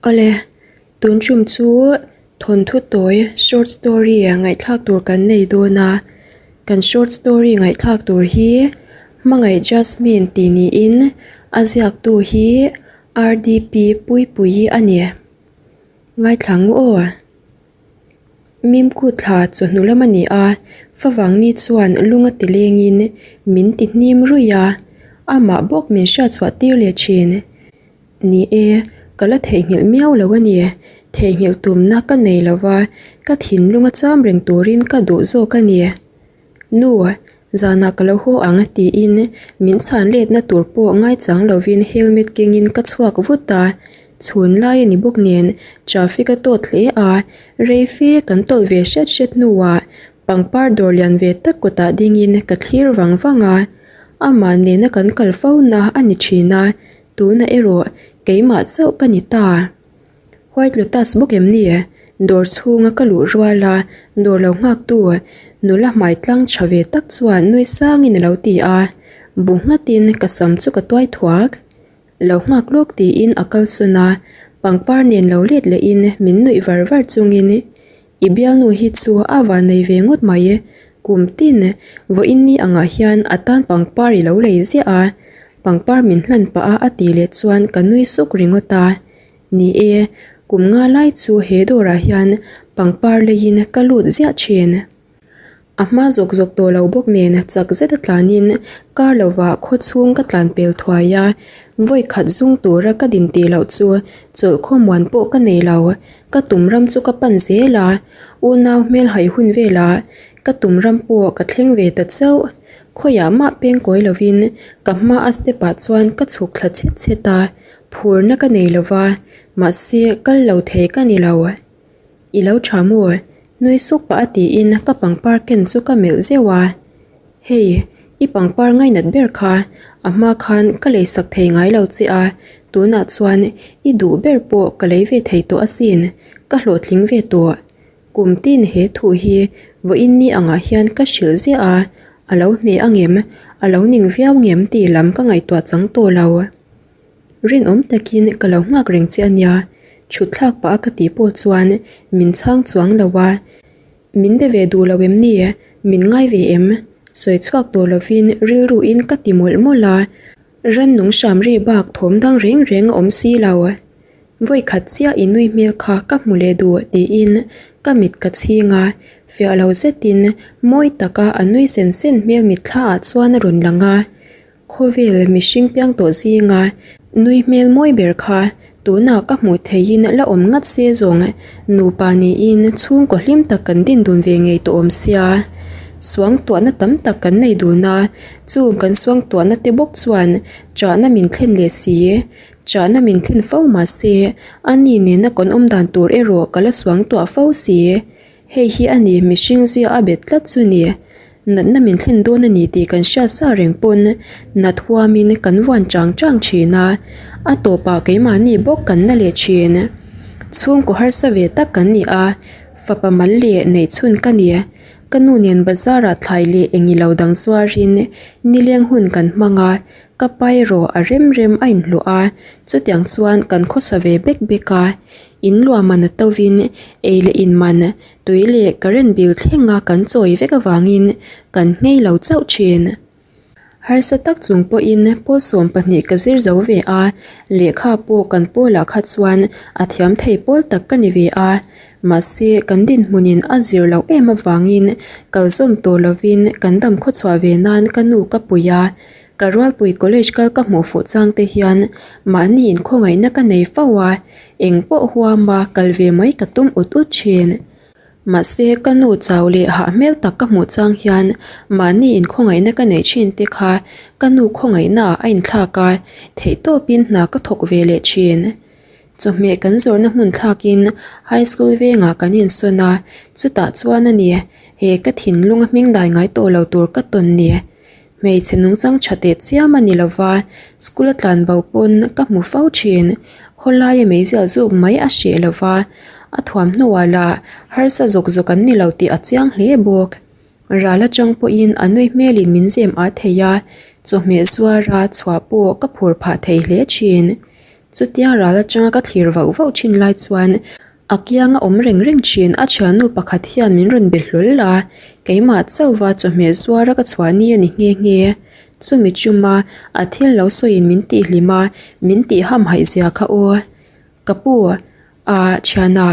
Awle, tun tum chu thawnthu tawi short story ngaihthlak tur kan nei dawn a, kan short story ngaihthlak tur hi Hmangaih Jasmine tih niin a ziaktu hi RDP Puipuii a ni. Ngaithla ngu aw. Mimku thla chawhnu lam a ni a, favang ni chuan lung a ti lengin min ti hnim ruih a, amah bawk min hriatchhuah tir leh thin. Ni e, ka la theihnghilh miau lo a ni. Theihnghilh tumna ka nei lo va, ka thinlung a cham reng turin ka duh zawk a ni. Nu, zanah ka lo haw ang tiin min chhan letna tur pawh ngaichang lovin helmet kengin ka chhuak vut a. Chhun lai a ni bawk nen traffic a tawt hle a, rei fe kan tawlh ve hret hret hnuah pangpar dawr lian ve tak kawtah dingin ka thlir vang vang a. Amah nena kan kal fo na a ni thin a, tunah erawh keimah chauh ka ni ta. White Lotus bawk em ni? Dawr chhunga ka luh rual a, dawr lo nghaktu nula hmai tlang tha ve tak chuan nui sangin a lo ti a, bu nghatin ka sam chu ka tuai thuak. Lo nghak lawk tiin a kalsawn a, pangpar nen lo let lehin min nuih var var chungin I bialnu hi chu a van nei ve ngawt mai, kum tin vawiin ni angah hian a tan pangpar i lo lei ziah a, pangpar min hlan pah a a tih leh chuan ka nui suk ringawt a. Ni e, kum nga lai chu he dawrah hian pangpar leiin ka lut ziah thin. A hma zawk zawk tawh lo bawk nen chak zet a tlanin kar lovah khaw chhung ka tlan pel thuai a, vawi khat zung tura ka din tih loh chu chawlh khawmuan pawh ka nei lo. Ka tum ram chu ka pan zel a, unau hmel hai hun velah ka tum ram pawh ka thleng ve ta chauh. Khawiah mah peng kawi lovin ka hma a step ah chuan ka chhuk thla chhet chhet a, phurna ka nei lova, mahse kal lo thei ka ni lo. I lo tha maw? Nui suk pah a tiin ka pangpar ken chu ka melh zeuh a. Hei, i pangpar ngainat ber kha a hma khan ka lei sak thei ngai lo che a, tunah chuan i duh ber pawh ka lei ve thei tawh asin, ka hlawhtling ve tawh. Kum tin he thu hi vawiin ni angah hian ka hrilh ziah a, a lo hne angem, a lo ning viau ngem tih lam ka ngaihtuah chang tawh lo. Rinawm takin ka lo nghak reng che a nia, chhut thlak pah a ka tih pawh chuan min chhang chuang lo a, min be ve duh lo em ni, min ngai ve em? Sawi chhuak tawh lovin rilruin ka ti mawlh mawlh a, rannung hram ri bak thawm dang reng reng a awm si lo. Vawi khat chiah i nui hmel kha ka hmu leh duh tiin ka mit ka chhing a, fiah lo zetin mawi taka a nui sen sen hmel mitthla ah chuan a rawn lang a. Khawvel mihring piang tawh zinga nui hmel mawi ber kha tunah ka hmuh theihin la awm ngat se zawng nupa niin chhungkaw hlim tak kan din dun ve ngei tawh awm sia. Suangtuahna tam tak kan nei dun a, chung kan suangtuahna te bawk chuan chahna min thlen leh si. Chahna min thlen fo mah se ani nena kan awm dan tur erawh ka la suangtuah fo si. Hei hi a ni mihring zia a bet tlat chu ni. Natna min thlen dawn a ni tih kan hriat sa reng pawn nat huamin kan vuan chang chang thin a, a tawpah keimahni bawk kan na leh thin. Chhungkaw harsa ve tak kan ni a, fapa mal leh neihchhun ka ni. Ka nu nen bazar ah thlai leh engilo dang zuarin nileng hun kan hmang a, ka pa erawh a rem rem a inhlawh a, chutiang chuan kan khawsa ve bek bek a. In luah man a tovin ei leh in man, tui leh current bill thlenga kan chawi vek avangin kan nghei lo chauh thin. Harsa tak chung pawhin pawl 12 ka zir zo ve a, lehkha pawh kan pawlah kha chuan a thiam thei pawl tak ka ni ve a. Mahse kan dinhmunin a zir loh em avangin kal zawm tawh lovin kan dam khawchhuah ve nan ka nu ka pui a, Ka Rualpui College kal ka hmuh fuh chang te hian mahni inkhawngaihna ka nei fo a, eng pawh huama kal ve mai ka tum ut ut thin. Mahse ka nu chau leh hah hmel tak ka hmuh chang hian mahni inkhawngaihna ka neih thin te kha ka nu khawngaihna ah a inthlak a, theihtawpin hna ka thawk ve leh thin. Chawhmeh kan zawrhna hmun thlakin High School vengah kan insawn a, chutah chuan a ni he ka thinlung a hming dai ngai tawh lo tur ka tawn ni. Hmeichhe nungchang tha teh chiam a ni lova, school a tlan bo pawn ka hmu fo thin. Khawlaia meizial zuk mai a hreh lova, a thuam hnuah lah harsa zawk zawk an ni lo tih a chiang hle bawk. Ral atang pawhin a nui hmelin min zem at thei a, chawhmeh zuara chhuah pawh ka phur phah thei hle thin. Chutia ral atanga ka thlir vauh vauh thin lai chuan a kianga awm reng reng thin a thiannu pakhat hian min rawn be hlawl a, keimah chauhva chawhmeh zuara ka chhuah ni a ni nghe nghe. Chumi chuma a thil lo sawiin min tihhlim a, min tih hamhaih zia kha aw. Ka pu, ah thiana,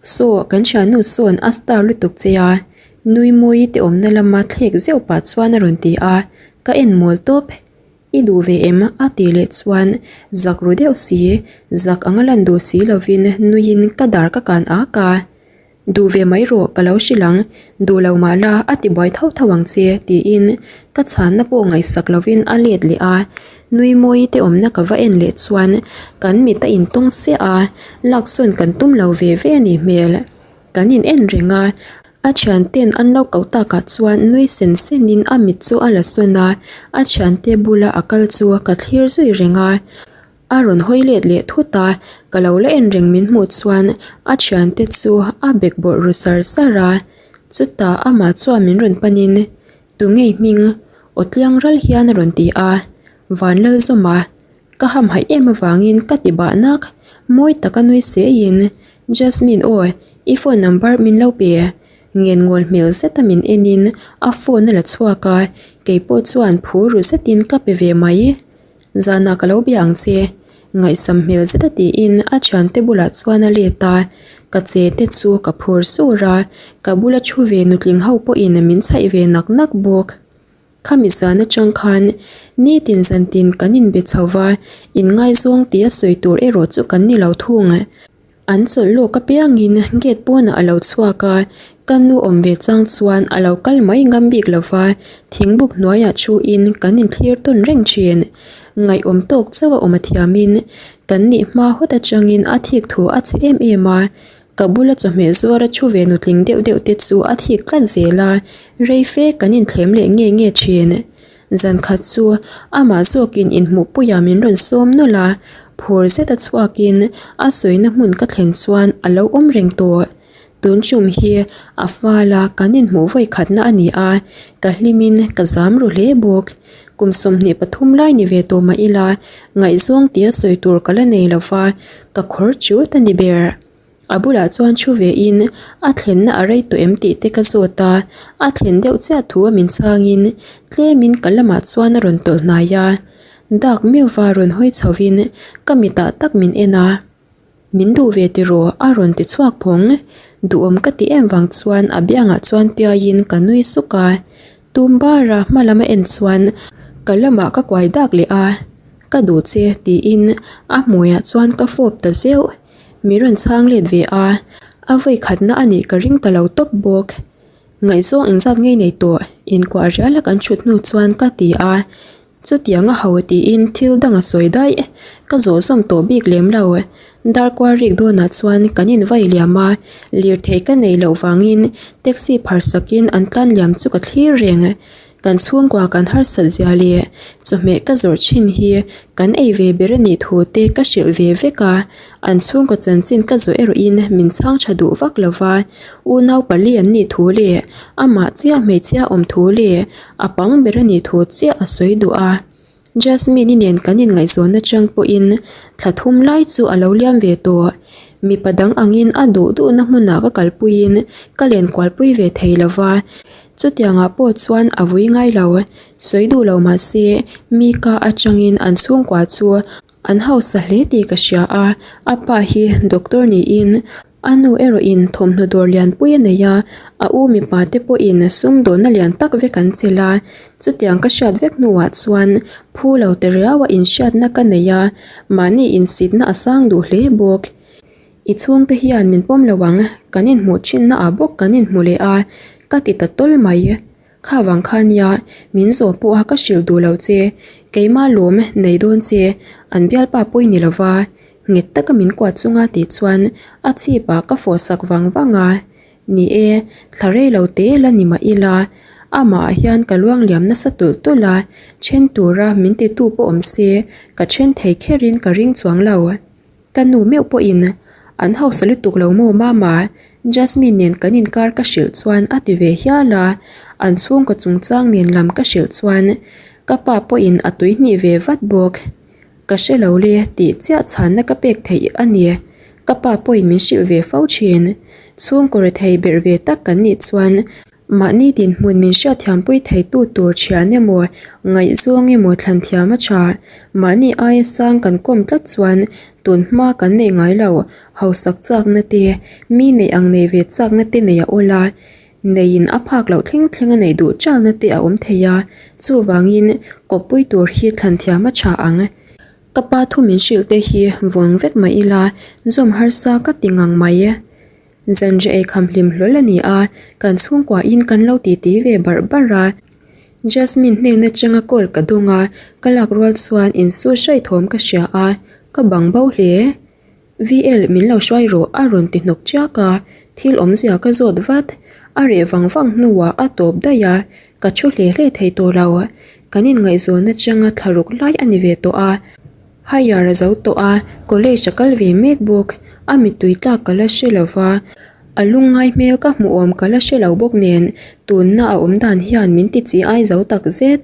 saw kan thiannu sawn a star lutuk che a, nui mawi te awmna lama thlek zeuh pah chuan a rawn ti a, ka en mawl tawp. I duh ve em? a tih leh chuan zak ru deuh si, zak anga lan duh si lovin nuiin ka dar ka kan ak a. Duh ve mai rawh ka lo hrilh ang, duh lo mah la a ti buai tho tho ang che tiin ka chhanna pawh ngaihsak lovin a let leh a. Nui mawi te awmna ka va en leh chuan kan mit a intawng siah a, laksawn kan tum lo ve ve a nih hmel. Kan in en reng a, a thianten an lo koh takah chuan nui sen senin a mit chu a la sawn a, a thiante bula a kal chu ka thlir zui reng a. A rawn hawi let leh thut a, ka lo la en reng min hmuh chuan a thiante chu a bek bawrh ru sar sar a, chutah amah chuan min rawn panin Tungei hming aw tliang ral hian a rawn ti a, Vanlalzawma Ka hamhaih em avangin ka ti bah nak, mawi taka nui seiin, Jasmine aw, i phone number min lo pe. Ngen ngawl hmel zeta min enin a phone a la chhuak a, keipawh chuan phur ru zetin ka pe ve mai. Zanah ka lo bia ang che, ngaihsam hmel zeta tiin a thiante bulah chuan a let a, ka che te chu ka phur sur a, ka bula thu ve nutling ho pawhin min chhaih ve nak nak bawk. Khami zan atang khan nitin zantin kan inbe chho va, inngaizawng tia sawi tur erawh chu kan ni lo thung. An chawlh lawk apiangin gate pawnah a lo chhuak a, ka nu awm ve chang chuan a lo kal mai ngam bik lo va, thingbuk hnuaiah thuin kan inthlir tawn reng thin. Ngaihawm tawk chauh a awm a thiamin kan nih hma hawt atangin a thik thu a chhe em em a, Ka bula chawhmeh zuara thu ve nutling deuh deuh te chu a thik tlat zel a, rei fe kan inthlem leh nge nge thin. Zan khat chu amah zawkin inhmuhpuiah min rawn sawm nawlh a, phur zeta chhuakin a sawina hmun ka thlen chuan a lo awm reng tawh. Tun tum hi a fala kan inhmuh vawi khatna a ni a, ka hlimin ka zam ru hle bawk. Kum 23 lai ni ve tawh mah ila, ngaihzawng tia sawi tur ka la nei lo va, ka khawr chut a ni ber. A bulah chuan thu ve in a thlenna a rei tawh em tih te ka zawt a, a thlen deuh chiah thu a min chhangin tlemin ka lamah chuan a rawn tawlh hnai a. Dak meuhva rawn hawi chho in ka mitah tak min en a. Min duh ve tiraw a rawn ti chhuak phawng. Duhawm ka ti em vang chuan a biangah chuan piaiin ka nui suk a. Tum bara hma lam a en chuan ka lamah ka kuai dak leh a, Ka duh che tiin a hmuiah chuan ka fawp ta zeuh. Mi rawn chhang let ve a, a vawi khatna a nih ka ring ta lo tawp bawk. Ngaihzawng engzat ngei nei tawh inkuah riala kan thut hnu chuan ka ti a, chutiang a ho tiin thil dang a sawi daih. Ka zawh zawm tawh bik lem lo. Darkual rik dawnah chuan kan invai liam a, lirthei ka nei loh vangin taxi phar sakin an tlan liam chu ka thlir reng. Kan chhungkua kan harsat zia leh chawhmeh ka zawrh thin hi kan ei ve ber a nih thu te ka hrilh ve vek a, an chhungkaw chanchin ka zawh erawhin min chhang tha duh vak lo va, unau pali an nih thu leh amah chiah hmeichhia awm thu leh a pang ber a nih thu chiah a sawi duh a. Jasmine-i nen kan inngaihzawn atang pawhin thla thum lai chu a lo liam ve tawh. Mipa dang angin a duh duhna hmunah ka kalpuiin ka len kualpui ve thei lo va, chutiangah pawh chuan a vui ngai lo. Sawi duh lo mah se, mi ka atangin an chhungkua chu an hausa hle tih ka hria a, a pa hi doctor niin A nu erawhin thawmhnaw dawr lianpui a nei a, a u mipa te pawhin sumdawnna lian tak vek an chelh a, chutiang ka hriat vek hnuah chuan phu lo ta riau a inhriatna ka nei a, mahni insitna a sang duh hle bawk. I chhungte hian min pawm lo ang, kan inhmuh thinna ah bawk kan inhmu leh a, ka ti ta tawl mai. Kha vang kha nia, min zawh pawha ka hrilh duh lo che, keimah lawm nei dawn che, an bialpa pawi ni lova, nghet taka min kuat chunga tih chuan a chhipah ka fawh sak vang vang a. Ni e, thla rei lo te la ni mah ila, amah ah hian ka luang liam nasa tulh tulh a, then tura min titu pawh awm se, ka then thei kherin ka ring chuang lo. Ka nu meuh pawhin an hausa lutuk lo maw mama? Jasmine nen kan inkar ka hrilh chuan a ti ve hial a, an chhungkaw chungchang nen lam ka hrilh chuan ka pa pawhin a tuihnih ve vat bawk. Ka hre lo le tih chiah chhanna ka pek theih a ni. Ka pa pawhin min hrilh ve fo thin. Chhungkaw rethei berh ve tak kan nih chuan mahni dinhmun min hriatthiampui theitu tur thian emaw ngaihzawng emaw thlan thiam a tha. Mahni aia sang kan kawm tlat chuan tun hma kan neih ngai lo hausak chakna te, mi neih ang nei ve chakna te nei a awl a. Neiin a phak loh thleng thleng a neih duh chalna te a awm thei a, chuvangin kawppui tur hi thlan thiam a tha ang. Ka pa thu min hrilh te hi vawng vek mah ila zawm harsa ka ti ngang mai. Zanriah ei kham hlim hlawl a ni a, kan chhungkuain kan lo titi ve barh barh a. Jasmine hnen atanga call ka dawng a, ka lak rual chuan insu hraih thawm ka hria a, ka bang bo hle. VL min lo hruai rawh a rawn ti hnawk chiak a, thil awmzia ka zawt vat. A reh vang vang hnuah a tawp daih a, ka thu hle hle thei tawh lo. Kan inngaihzawn atanga thla ruk lai a ni ve tawh a, higher a zo tawh a, college a kal ve mek bawk. A mittui tlak ka la hre lo va, a lungngai hmel ka hmuh awm ka la hre lo bawk nen tunna a awm dan hian min ti chi ai zo tak zet.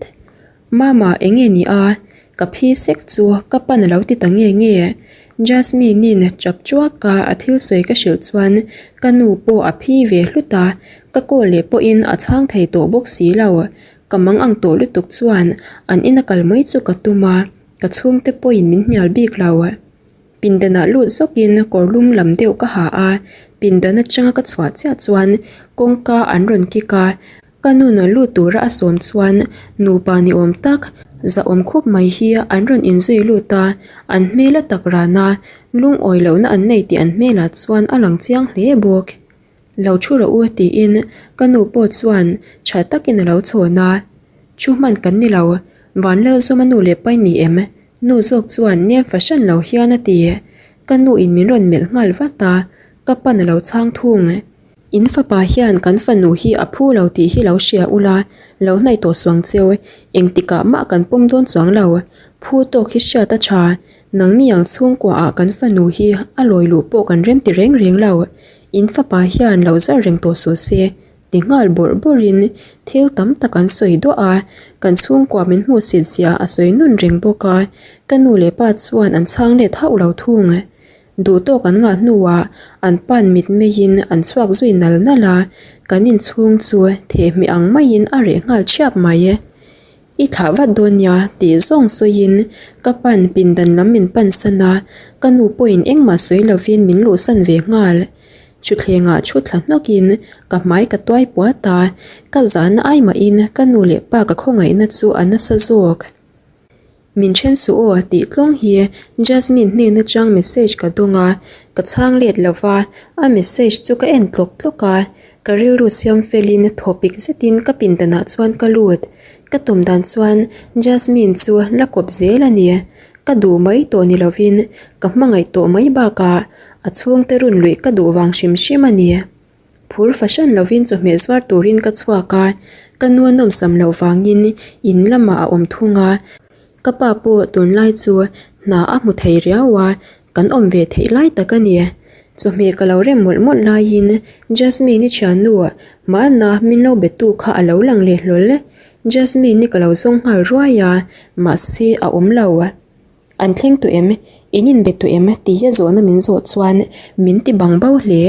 Mama, enge ni a? Ka phi sek chu ka pan a lo ti ta nge nge. Jasmine-in chap chuak a a thil sawi ka hrilh chuan ka nu pawh a phi ve hlut a, ka call leh pawhin a chhang thei tawh bawk si lo. Ka mang ang tawh lutuk chuan an ina kal mai chu ka tum a, ka chhungte pawhin min hnial bik lo. Pindanah lut zawkin kawr lum lam deuh ka ha a, pindan atanga ka chhuah chiah chuan kawngka an rawn kik a, Ka nu nawn lut tura a sawm chuan nupa ni awm tak zahawm khup mai hi an rawn inzui lut a, an hmel a tak ran a, lungawi lohna an nei tih an hmelah chuan a lang chiang hle bawk. Lo thu rawh u tiin ka nu pawh chuan tha takin a lo chhawn a, Thu hman kan ni lo, Vanlalzawma nu leh pai ni em? Nu zawk chuan nem fahran lo hian a ti. Ka nu in min rawn melh nghal vat a, ka pan a lo chhang thung. In fapa hian kan fanu hi a phu lo tih hi lo hria ula, lo hnaih tawh suang cheu, engtikah mah kan pawm dawn chuang lo. Phu tawk hi hriat a tha, nangni ang chhungkua ah kan fanu hi a lawi luh pawh kan rem ti reng reng lo. In fapa hian lo zar reng tawh suh se, ti nghal bawrh bawrhin thil tam tak an sawi duah a, kan chhungkua min hmuhsit zia a sawi nun reng bawk a, ka nu leh pa chuan an chhang let hauh lo thung. Duh tawk an ngah hnuah an pan mitmeiin an chhuak zui nal nal a, kan inchhung chu thehmeh ang maiin a reh nghal thiap mai. I thlah vat dawn nia tih zawng sawiin ka pan pindan lam min pansan a, ka nu pawhin engmah sawi lovin min luhsan ve nghal. Thutthlengah thu thla hnawkin ka hmai ka tuai puat a, ka zahna ai mahin ka nu leh pa ka khawngaihna chu a nasa zawk. Min then suh aw tih tlawng hi Jasmine hnen atang message ka dawng a, ka chhang let lo va, a message chu ka en tlawk tlawk a, ka rilru siam felin thawpik zetin ka pindanah chuan ka lut. Ka tum dan chuan Jasmine chu la kawp zel a ni. Ka duh mai tawh ni lovin ka hmangaih tawh mai bakah a chhungte run luih ka duh vang hrim hrim a ni. Phur fahran lovin chawhmeh zuar turin ka chhuak a, ka nu a nawmsam loh vangin in lamah a awm thung a. Ka pa pawh tunlai chu hna a hmu thei riau a, kan awm ve theih lai tak a ni. Chawhmeh ka lo rem mawlh mawlh laiin Jasmine-i thiannu hmana min lo betu kha a lo lang leh hlawl. Jasmine-i ka lo zawng nghal ruai a, mahse a awm lo. An thleng tawh em? In inbe tawh em? Tih a zawhna min zawh chuan min ti bang bo hle.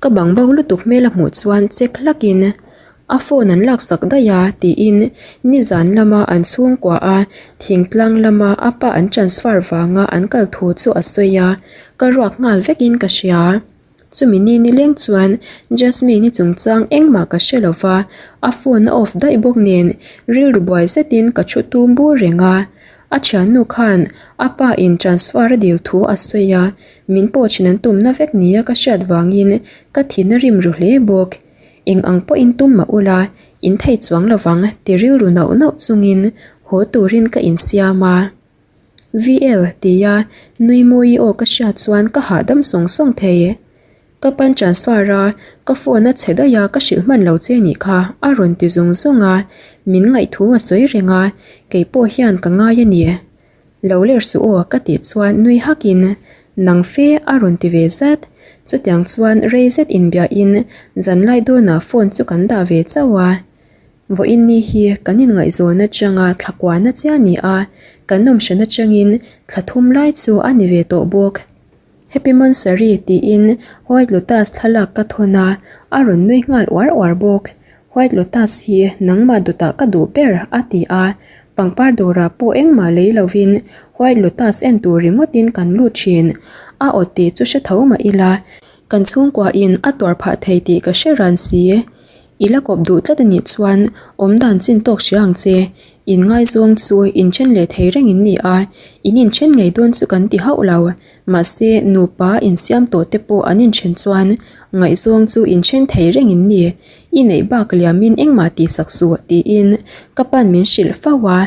Ka bang bo lutuk hmel a hmuh chuan check hlakin a phone an laksak daih a tiin nizan lama an chhungkua a thingtlang lama a pa an transfer vanga an kal thu chu a sawi a, ka ruak nghal vekin ka hria. Chumi ni nileng chuan Jasmine-i chungchang engmah ka hre lo va, a phone a off daih bawk nen rilru buai zetin ka thu tum bur reng a. A thiannu khan a pa in transfer a dil thu a sawi a, min pawh thin an tumna vek nia ka hriat vangin ka thin a rim ru hle bawk. Eng ang pawhin tum mah ula, in thei chuang lovang ti rilru nauh nauh chungin haw turin ka insiam a. VL tia nui mawi aw ka hriat chuan ka hahdam sawng sawng thei. Ka pan transfer a, ka phone a chhe daih a ka hrilh hman lo che nih kha a rawn ti zung zung a, min ngaihthu a sawi reng a, kei pawh hian ka ngai a ni. Lo ler suh aw ka tih chuan nui hakin nang fe a rawn ti ve zat. Chutiang chuan rei zet inbiahin zanlai dawnah phone chu kan dah ve chauh a. Vawiin ni hi kan inngaihzawn atanga thla kuana chiah a ni a, kan awm hran atangin thla thum lai chu a ni ve tawh bawk. Happy Monsari tiin White Lotus thlalak ka thawn a, a rawn nui nghal uar uar bawk. White Lotus hi nangmah dawtah ka duh ber a ti a, pangpar dawrah pawh engmah lei lovin White Lotus en tur ringawtin kan lut thin. A aw tih chu hre tho mah ila, kan chhungkuain a tuar phah thei tih ka hre ran si. I la kawp duh tlat a nih chuan awmdan chin tawk hria ang che. In ngaizawng chu inthen leh thei reng in ni a, in inthen ngei dawn chu kan ti hauh lo. Mahse, nupa insiam tawh te pawh an inthen chuan ngaihzawng chu inthen thei reng in ni. I neih bak liamin engmah tihsak suh tiin ka pan min hrilh fo a.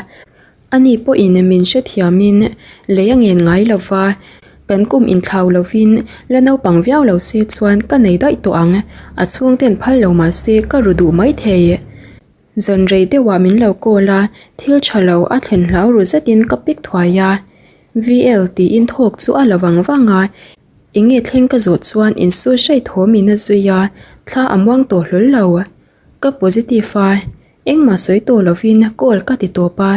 Ani pawhin min hrethiamin lei a ngen ngai lo va, kan kum inthlau lovin la naupang viau lo se chuan ka nei daih tawh ang, a chhungten phal lo mah se ka ru duh mai thei. Zan rei deuhah min lo call a, thil tha lo a thlen hlau ru zetin ka pick thuai a, VL tiin thawk chu a la vang vang a, eng nge thleng ka zawh chuan insu hrai thawmin a zui a, thla a muang tawh hlawl lo. Ka positive a, engmah sawi tawh lovin call ka ti tawp a,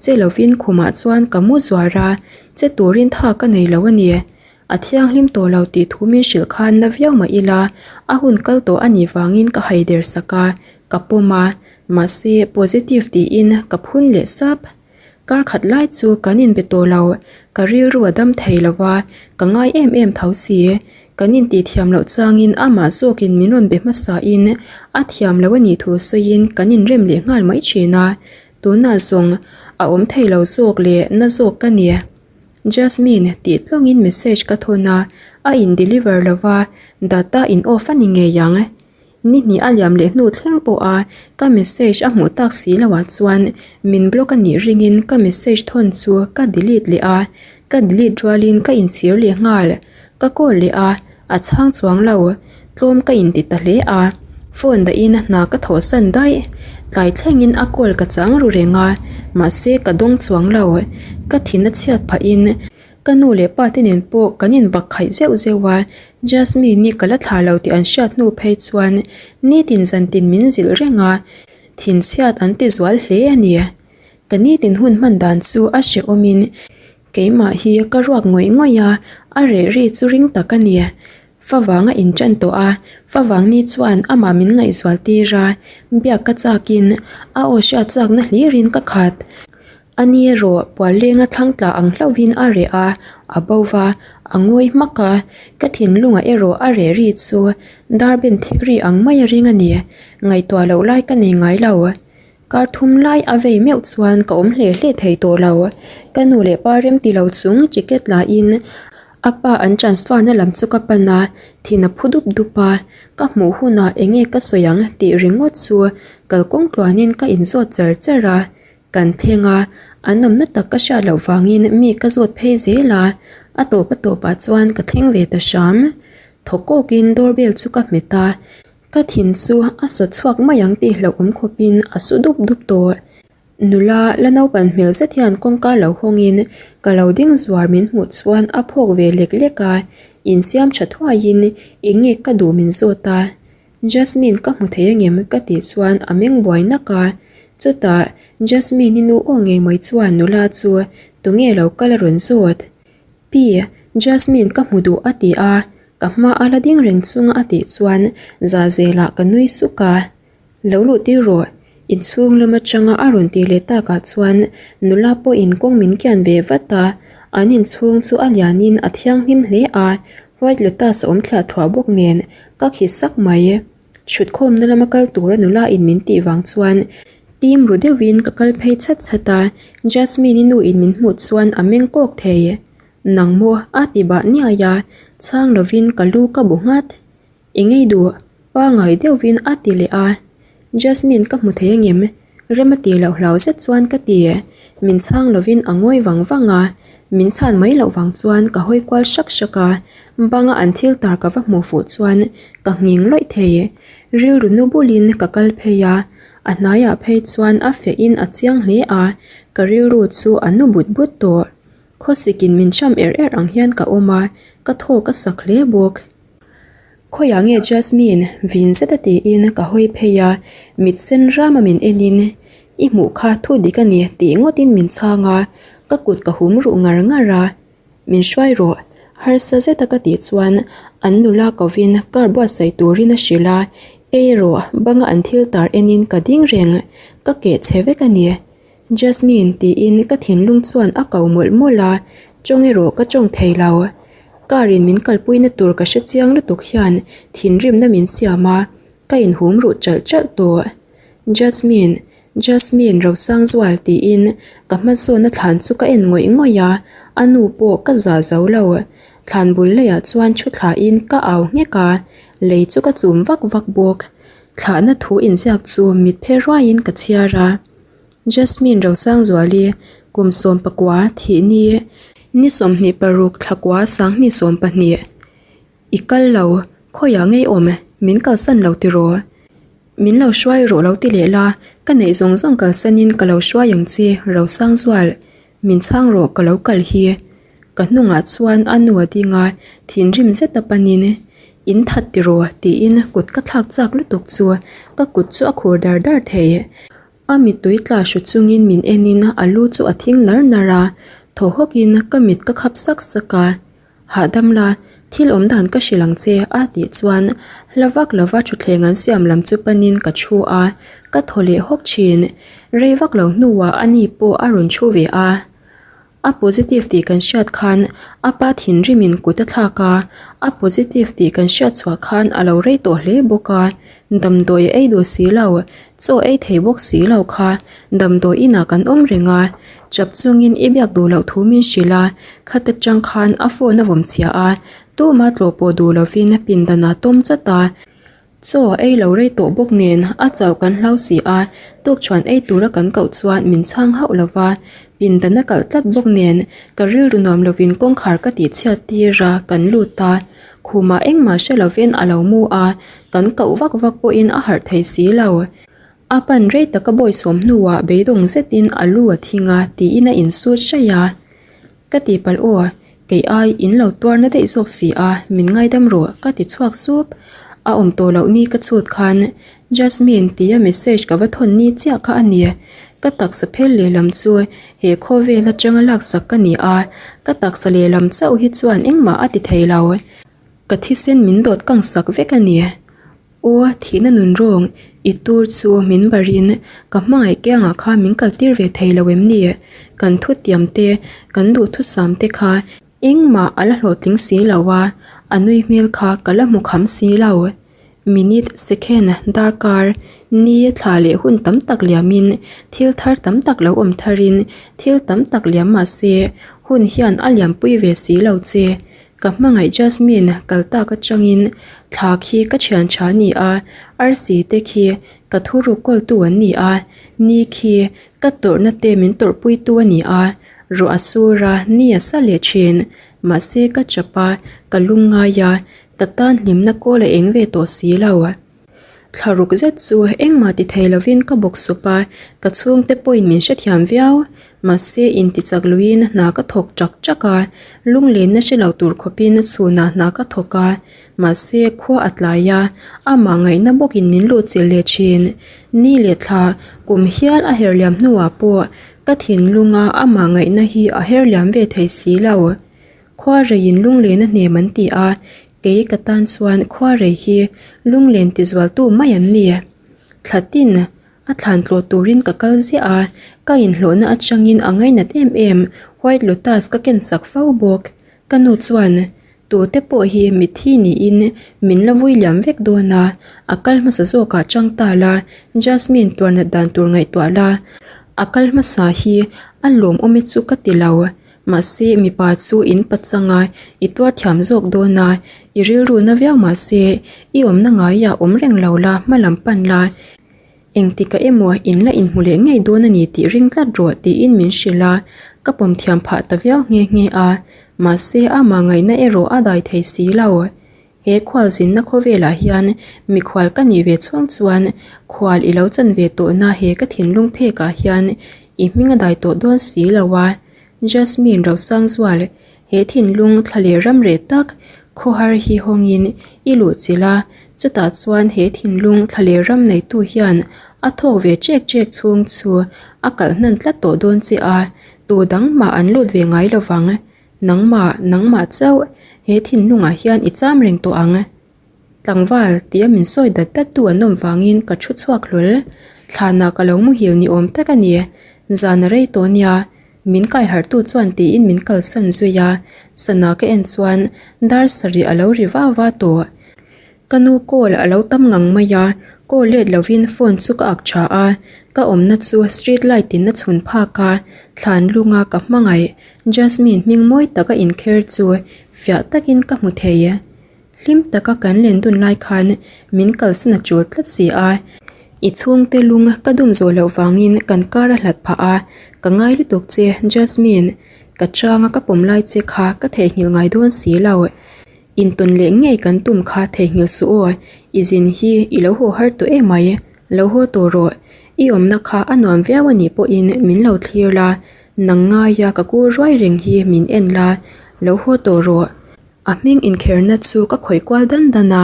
che lovin khumah chuan ka mu zuar a, che turin tha ka nei lo a ni. A thianghlim tawh lo tih thu min hrilh khan na viau mah ila, a hun kal tawh a nih vangin ka haider sak a, ka pawm a, mahse positive tiin ka phun leh sap. Kar khat lai chu kan inbe tawh lo, ka rilru a dam thei lo va, ka ngai em em tho si. Kan intih thiam loh changin amah zawkin min rawn be hmasain a thiam lo a nih thu sawiin kan inrem leh nghal mai thin a, tunah zawng a awm thei lo zawk leh na zawk ka ni. Jasmine tih tlawngin message ka thawn a, a in deliver lo va, data in off a ni ngei ang. Ni hnih a liam leh hnu thleng pawha ka message a hmuh tak si loah chuan min block a nih ringin ka message thawn chu ka delete leh a, ka delete rualin ka inchhir leh nghal. Ka call leh a, a chhang chuang lo, tlawm ka inti ta hle a, phone dahin hna ka thawhsan daih. Tlai thlengin a call ka chang ru reng a, mahse ka dawng chuang lo. Ka thin a chhiat phahin Ka nu leh pa te nen pawh kan inbak khaih zeuh zeuh a, Jasmine-i ka la thlah lo tih an hriat hnu phei chuan nitin zantin min zilh reng a, thinchhiat an ti zual hle a ni. Ka nitin hun hman dan chu a hrehawmin keimah hi ka ruak ngawih ngawih a, a reh ri chu ring tak a ni. Favang a inṭan tawh a, favang ni chuan amah min ngaihzual tir a, biak ka chakin a aw hriat chakna hlirin ka khat. A ni erawh puallenga thlang tla ang hlauhin a reh a, a bo va, a ngawi hmak a, ka thinlungah erawh a reh ri chu dar ben thik ri ang mai a ring a ni, ngaihtuah loh lai ka nei ngai lo. Kar thum lai a vei meuh chuan ka awm hle hle thei tawh lo. Ka nu leh pa rem ti lo chung ticket la in a pa an transfer na lam chu ka pan a, thin a phu dup dup a, ka hmuh hunah eng nge ka sawi ang tih ringawt chu kalkawng tluanin ka inzawt char char a. Kan thleng a, an awmna tak ka hriat loh vangin mi ka zawt phei zel a, a tawp a tawpah chuan ka thleng ve ta hram. Thaw kawkin doorbell chu ka hmet a, ka thin chu a sawt chhuak mai ang tih hlauhawm khawpin a su dup dup tawh. Nula la naupan hmel zet hian kawngka lo hawngin ka lo ding zuar min hmuh chuan a phawk ve lek lek a, insiam tha thuaiin eng nge ka duh min zawt a. Jasmine ka hmu thei angem ka tih chuan a meng buai nak a, chutah Jasmine-i nu aw ngei mai chuan nula chu tunge lo kal a rawn zawt. Pi, Jasmine ka hmu duh a ti a, ka hma a la ding reng chunga a tih chuan Zahzelah ka nui suk a, Lo luh tir rawh, inchhung lam atanga a rawn tih leh takah chuan nula pawhin kawng min kian ve vat a, an inchhung chu a lianin a thianghlim hle a, White Lotus a awm thliah thuah bawk nen ka khi sak mai. Chhutkhawmna lama kal tura nula in min tih vang chuan tim ru deuhin ka kal phei chhat chhat a, Jasmine-i nu in min hmuh chuan a meng kawk thei. Nang maw a ti bah niai a, chhang lovin ka lu ka bu nghat. I ngei duh, pangai deuhin a ti leh a. Jasmine ka hmu thei angem? Rem a tih loh hlau zet chuan ka ti. Min chhang lovin a ngawi vang vang a, min chhan mai loh vang chuan ka hawi kual hrak hrak a, banga an thil tar ka va hmuh fuh chuan ka nghing lawih thei. Rilru nu bulin ka kal phei a, a hnaiah phei chuan a fehin a chiang hle a, ka rilru chu a nu but but tawh. Khawsikin min cham er er ang hian ka awm a, ka thawk a sak hle bawk. Khawiah nge Jasmine? vin zeta tiin ka hawi phei a, mit sen rama min enin I hmuh kha thu dik a ni tih ngawtin min chhang a, ka kut ka hum ruh ngar ngar a. Min hruai rawh, harsa zeta ka tih chuan an nula kovin car buatsaih turin a hrilh a, kei erawh banga an thil tar enin ka ding reng, ka keh chhe vek a ni. Jasmine tiin ka thinlung chuan a ko mawlh mawlh a, tawng erawh ka tawng thei lo. Car in min kalpuina tur ka hre chiang lutuk hian thinrimna min siam a, ka inhum ruh chalh chalh tawh. Jasmine, Jasmine Rosangzual tiin ka hmazawn a thlan chu ka en ngawih ngawih a, a nu pawh ka za zo lo. Thlan bul leiah chuan thu thlain ka au nghek a, lei chu ka chum vak vak bawk. Thlahna thu inziak chu mit phe ruaiin ka chhiar a. Jasmine Rosangzuali kum 19 thih ni, ni 26 thlakua 2020. I kal lo, khawiah ngei awm, min kalsan lo tiraw? Min lo hruai rawh lo ti leh la, ka neih zawng zawng kalsanin ka lo hruai ang che, Rosangzual. Min chhang rawh ka lo kal hi. Ka hnungah chuan a nu a ding a, thinrim zet a panin, In that tiraw? tiin kut ka thlak chak lutuk chu ka kut chu a khur dar dar thei. A mittui tla hru chungin min enin a lu chu a thing nar nar a, thaw hawkin ka mit ka khap sak sak a. Hahdam la, thil awm dan ka hrilh ang che a tih chuan hla vak lova thutthleng an siam lam chu panin ka thu a, ka thaw leh hawk thin. Rei vak lo hnuah a ni pawh a rawn thu ve a. A positive tih kan hriat khan a pa thinrimin kut a thlak a, a positive tih kan hriat chhuah khan a lo rei tawh hle bawk a, damdawi a ei duh si lo, chaw ei thei bawk si lo kha damdawi inah kan awm reng a, chap chungin i biak duh loh thu min hrilh a, khata tang khan a phone a vawm chhia a, tuma tlawh pawh duh lovin pindanah tawm chawt a. Chaw ei lo rei tawh bawk nen a chauh kan hlau si a, tukṭhuan ei tura kan koh chuan min chhang hauh lo va, pindan a kalh tlat bawk nen ka rilru nuam lovin kawngkhar ka tih chhiat tir a, kan lut a. Khumah engmah hre lovin a lo mu a, kan koh vak vak pawhin a harh thei si lo. A pan rei taka bawisawm hnuah beidawng zetin a lu a thing a tiin a insut hraih a. Ka ti palh aw, kei ai in lo tuar na daih zawk si a, min ngaidam rawh ka ti chhuak sup. A awm tawh loh ni ka chhut khan Jasmine tia message ka va thawn ni chiah kha a ni. Ka taksa phel lehlam chu he khawvel atanga laksak ka ni a, ka taksa lehlam chauh hi chuan engmah a ti thei lo. Ka thisen min dawt kang sak vek a ni. Aw, thihna nun rawng, i tur chu min barin ka hmangaih kiangah kha min kaltir ve thei lo em ni? Kan thutiam te, kan duhthusam te kha engmah a la hlawhtling si lo a, a nui hmel kha ka la hmu kham si lo. Minute, second, darkar, ni, thla leh hun tam tak liamin, thil thar tam tak lo awm tharin thil tam tak liam mah se, hun hian a liampui ve si lo che. Ka hmangaih Jasmine kal tak atangin thla khi ka thian tha a ni a, arsi te khi ka thuruk kawltu an ni a, ni khi ka tawrhna te min tawrhpuitu a ni a, ruah a sur a, ni a sa leh thin. Mahse ka chap a, ka lung ngai a, ka tan hlimna kawl a eng ve tawh si lo. Thla ruk zet chu engmah ti thei lovin ka bawk sup a, ka chhungte pawhin min hrethiam viau. Mahse intichak luiin hna ka thawk chak chak a, lunglenna hre lo tur khawpin chhunah hna ka thawk a, mahse khua a tlai a, amah ngaihna bawkin min luhchilh leh thin. Ni leh thla kum hial a herliam hnuah pawh ka thinlunga amah ngaihna hi a herliam ve thei si lo. Khuareiin lunglen a hnem an ti a, kei ka tan chuan khuarei hi lunglen tizualtu mai an ni. Thla tin a thlan tlawh turin ka kal ziah a, ka inhlawhna atangin a ngainat em em White Lotus ka ken sak fo bawk. Ka nu chuan tute pawh hi mitthi niin min la vui liam vek dawn a, a kal hmasa zawkah chang ta la, Jasmine tuarnat dan tur ngaihtuah la, a kal hmasa hi a lawmawm e chu ka ti lo. Mahse, mipa chu in pachang a, i tuar thiam zawk dawn a, i rilru na viau mahse, i awmna ngaiah awm reng lo la, hma lam pan la, engtikah emaw in la inhmu leh ngei dawn a ni tih ring tlat rawh tiin min hrilh a, ka pawm thiam phah ta viau nghe nghe a, mahse amah ngaihna erawh a dai thei si lo. He khual zinna khawvelah hian mikhual ka nih ve chhung chuan khual i lo chan ve tawhna he ka thinlung phekah hian i hming a dai tawh dawn si lo a. Jasmine Rosangzual, he thinlung thla leh ram reh tak, Khawhar hi hawngin i luhchilh a, chutah chuan he thinlung thla leh ram neitu hian a thawk ve ṭek ṭek chhung chu a kalh hnan tlat tawh dawn che a, tu dang mah an lut ve ngai lo vang. Nangmah, nangmah chauh he thinlungah hian i cham reng tawh ang. Tlangval, tia min sawi dat dat tu an awm vangin ka thu chhuak hlawl. Thlanah ka lo muhil ni awm tak a ni. Zan a rei tawh nia, min kai harhtu chuan tiin min kalsan zui a, sana ka en chuan dar sarih a lo ri va va tawh. Ka nu call a lo tam ngang mai a, call let lovin phone chu ka ak tha a, ka awmna chu street light in a chhun phak a, thlan lunga ka hmangaih Jasmine hming mawi taka inkher chu fiah takin ka hmu thei. Hlim taka kan len dun lai khan min kalsan a tul tlat si a, i chhungte lung ka dum zawh loh vangin kan kar a hlat phah a, ka ngai lutuk che Jasmine, ka changa ka pawm lai che kha ka theihnghilh ngai dawn si lo. Intawn leh ngei kan tum kha theihnghilh suh aw, i zin hi i lo haw har tawh emai, lo haw tawh rawh, i awmna kha a nuam viau a nih pawhin min lo thlir la, nang ngaia ka kur ruai reng hi min en la, lo haw tawh rawh. A hming inkherna chu ka khawih kual dan dan a,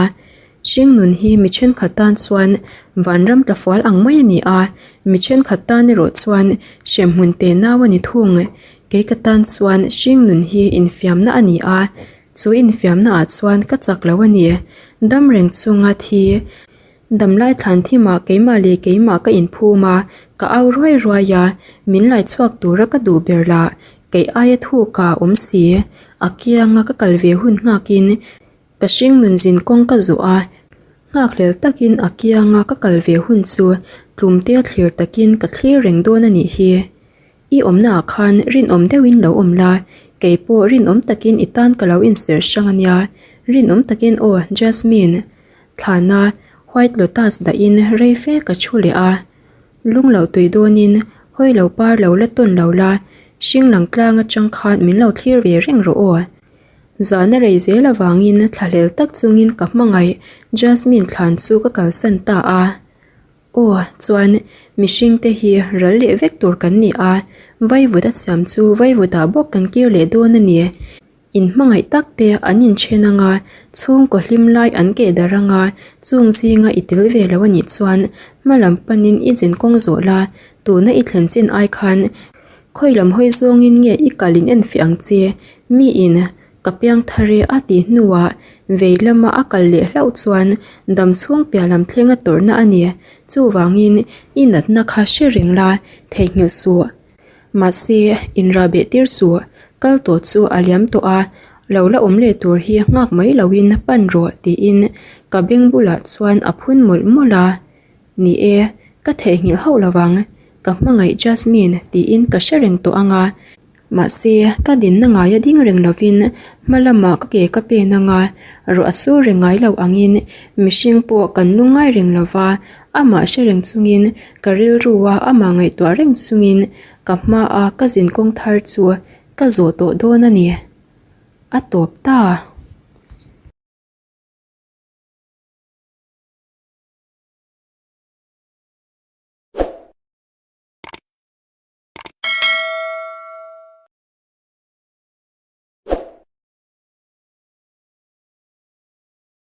hringnun hi mi thenkhat tan chuan vanram tlafual ang mai a ni a, mi thenkhat tan erawh chuan hremhmun te nau a ni thung. Kei ka tan chuan hringnun hi infiamna a ni a, chu infiamna ah chuan ka chak lo a ni. Dam reng chunga thi Damlai thlan thimah keimah leh keimah ka inphum a, ka au ruai ruai a, min lai chhuak tura ka duh ber lah kei aia thuk a awm si. A kianga ka kal ve hun nghakin ka hringnun zin kawng ka zawh a, nghakhlel takin a kianga ka kal ve hun chu tlumte thlir takin ka thlir reng dawn a nih hi. I awmnaah khan rinawm deuhin lo awm la, kei pawh rinawm takin i tan ka lo inserh hrang a nia. Rinawm takin aw, Jasmine. Thlana White Lotus dahin rei fe ka thu leh a. Lung lo tui dawnin hawi lo par lo la tawn lo la, hring lang tlang atang khan min lo thlir ve reng rawh aw. Zahna rei zel avangin thlahlel tak chungin ka hmangaih Jasmine thlan chu ka kalsan ta a. Aw, chuan mihringte hi ral leh vek tur kan ni a, vaivut a siam chu vaivutah bawk kan kir leh dawn a ni. In hmangaih tak te an inthen ang a, chhungkaw hlim lai an keh darh ang a, chung zinga i tel ve lo a nih chuan hma lam panin i zin kawng zawh la, tuna i thlen chin ai khan khawi lam hawi zawngin nge i kal in enfiah ang che, miin Ka piang thar e a tih hnuah vei lama a kal leh hlauh chuan dam chhung piah lam thleng a tawrhna a ni. Chuvangin i natna kha hre reng la, theihnghilh suh. Mahse, inrahbeh tir suh. Kal tawh chu a liam tawh a, lo la awm leh tur hi nghak mai loin pan rawh tiin ka beng bulah chuan a phun mawlh mawlh a. Ni e, ka theihnghilh hauh lovang. Ka hmangaih Jasmine tiin ka hre reng tawh ang a. Mahse, ka dinna ngaia ding reng lovin hma lamah ka ke ka pen ang a, ruah a sur reng ngai lo angin mihring pawh kan lungngai reng lo va, amah hre reng chungin ka rilrua amah ngaihtuah reng chungin ka hmaa ka zinkawng thar chu ka zawh tawh dawn a ni. A tawp ta.